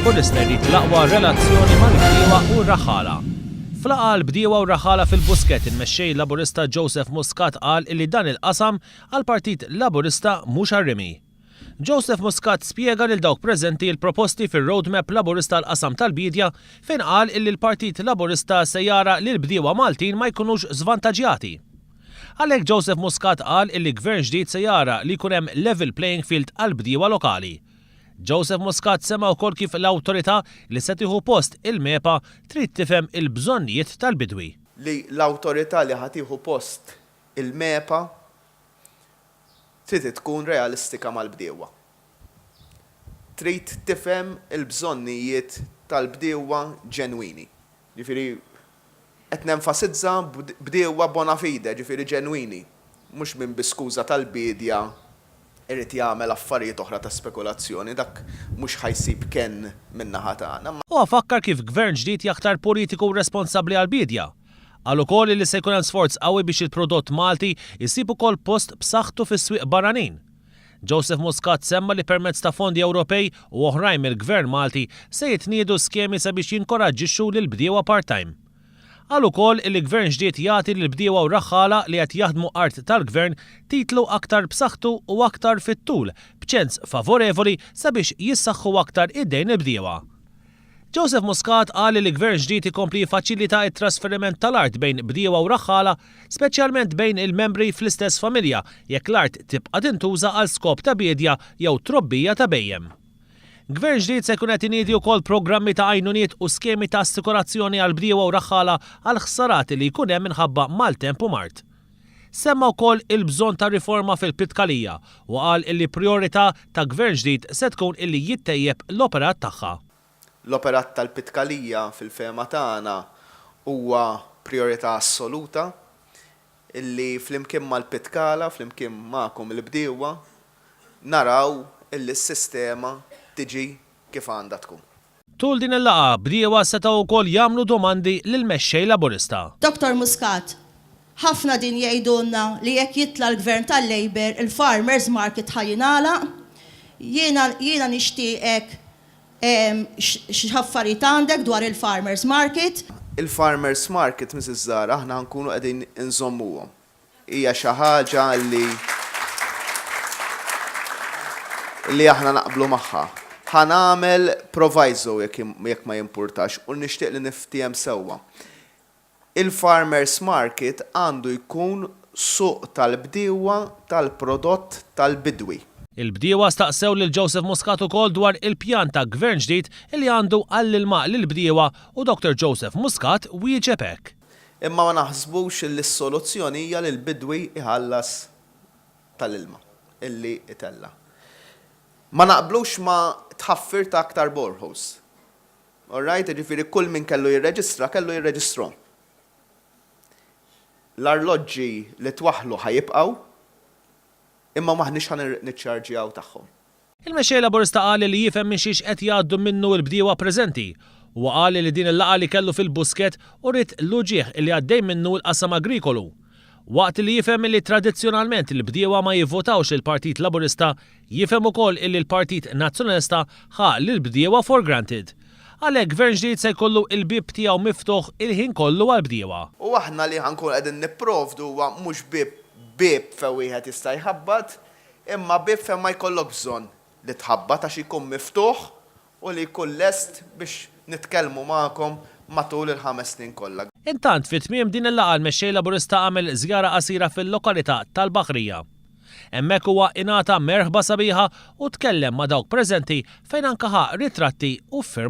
Laburista jrid l-aqwa relazzjoni mal-bdiewa u r-raħħala. F'laqgħa għall-bdiewa u r-raħħala fil-Buskett il-Mexxej Laburista Joseph Muscat qal illi dan il-qasam għall-Partit Laburista mhux għar-rimi. Joseph Muscat spjega lil dawk preżenti l-proposti fir-roadmap Laburista għall-qasam tal-biedja fejn qal illi l-Partit Laburista se jara li l-bdiewa Maltin ma jkunux żvantaġġjati. Għalhekk Joseph Muscat qal illi Gvern ġdid se jara li jkun hemm level playing field għall-bdiewa lokali. Joseph Muscat semma wkoll kif l-awtorità li se tieħu post il-MEPA trid tifhem il-bżonnijiet tal-bidwi. Li l-awtorità li ħa tieħu post il-MEPA Trid tkun realistika mal-bdiewa. Trid tifhem il-bżonnijiet tal-bdiewa ġenwini. Jiġifieri qed nenfasizza bdiewa bona fide, jiġifieri ġenwini, mhux min bi skuża tal-biedja jrid jagħmel affarijiet oħra ta' spekulazzjoni, dak mhux ħa jsib kenn min-naħa tagħna. Huwa fakkar kif Gvern ġdid jaħtar politiku responsabbli għall-biedja. Qal ukoll li se jkun hemm sforz qawwi biex il-prodott Malti jsib ukoll post b'saħħtu fis-swieq barranin. Joseph Muscat semma li permezz ta' fondi Ewropej u oħrajn mill-Gvern Malti se jitniedu skemi sabiex jinkoraġġixxu lill-bdiewa part-time. Qal ukoll li Gvern ġdid jagħti lill-bdiewa u raħħala li qed jaħdmu art tal-Gvern titlu aktar b'saħħtu u aktar fit-tul b'ċens favorevoli sabiex jissaħħu aktar idejn il-bdiewa. Joseph Muscat qal li gvern ġdid ikompli jiffaċilita t-trasferiment tal-art bejn bdiewa u raħħala, speċjalment bejn il-membri fl-istess familja jekk l-art tibqa' tintuża għal skop ta' biedja jew trobbija ta' bhejjem. Gvern ġdid se jkun qed iniedi wkoll programmi ta' għajnuniet u skemi ta' assikurazzjoni għal bdiewa u raħħala għal ħsarat li jkun hemm minħabba maltemp u mard. Semma wkoll il-bżonn ta' riforma fil-Pitkalija u qal illi prijorità ta' Gvern ġdid se tkun illi jittejjeb l-operat tagħha. L-operat tal-Pitkalija fil-fehma tagħna huwa prijorità assoluta illi flimkien mal-Pitkala, flimkien magħkom il-bdiewa, naraw illi s-sistema tiġi kif għandha tkun. Tul din il-laqgħa, bdiewa setgħu wkoll jagħmlu domandi lill-Mexxej Laburista. Dottor Muscat, ħafna din jgħidulna li jekk jitla' l-Gvern tal-Labour il-Farmers Market ħa jingħalaq. Jiena jiena nixtieqek x'affarijiet għandek dwar il-Farmers Market. Il-Farmers Market, Mrs Zahra, aħna ħa nkunu qegħdin inżommuhom. Hija xi ħaġa li li aħna naqblu magħha. Ħa nagħmel proviso jekk jekk ma jimpurtax u nixtieq li niftiehem sewwa. Il-farmers market għandu jkun suq tal-bdiewa tal-prodott tal-bidwi. Il-bdiewa staqsew lil Joseph Muscat ukoll dwar il-pjan ta' Gvern ġdid li għandu għall-ilma lill-bdiewa u Dottor Joseph Muscat wieġeb hekk. Imma ma naħsbux li s-soluzzjoni hija li l-bidwi jħallas tal-ilma illi jtella'. Ma naqblux ma' tħaffir ta' aktar boreholes. All right? Jiġifieri kull min kellu jirreġistra kellu jirreġistrahom. L-arloġġi li twaħħlu ħa jibqgħu, imma m'aħniex ħa niċċarġjaw tagħhom. Il-Mexxej Laburista qal li jifhem minn xiex qed jgħaddu minnu l-bdiewa preżenti. Huwa qal li din il-laqgħa li kellu fil-Buskett uriet l-uġigħ li għaddej minnu l-qasam agrikolu. Waqt li jifhem li tradizzjonalment il-bdiewa ma jivvotawx lill-Partit Laburista, jifhem ukoll illi l-Partit Nazzjonalista ħa lill-bdiewa for granted. Għalhekk Gvern ġdid se jkollu il-bieb tiegħu miftuħ il-ħin kollu għall-bdiewa. U aħna li ħa nkunu qegħdin nipprovdu huwa mhux bieb bieb fejn wieħed jista' jħabbat, Imma bieb fejn ma jkollokx bżonn li tħabbat għax jkun miftuħ u li jkun lest biex nitkellmu magħkom matul il-ħames snin kollha. Intant, fi tmiem din il-laqgħa l-Mexxej Laburista għamel żjara qasira fil-lokalità tal-Baħrija. Hemmhekk huwa ingħata merħba sabiħa u tkellem ma' dawk preżenti fejn anke ħa ritratti u ffirma.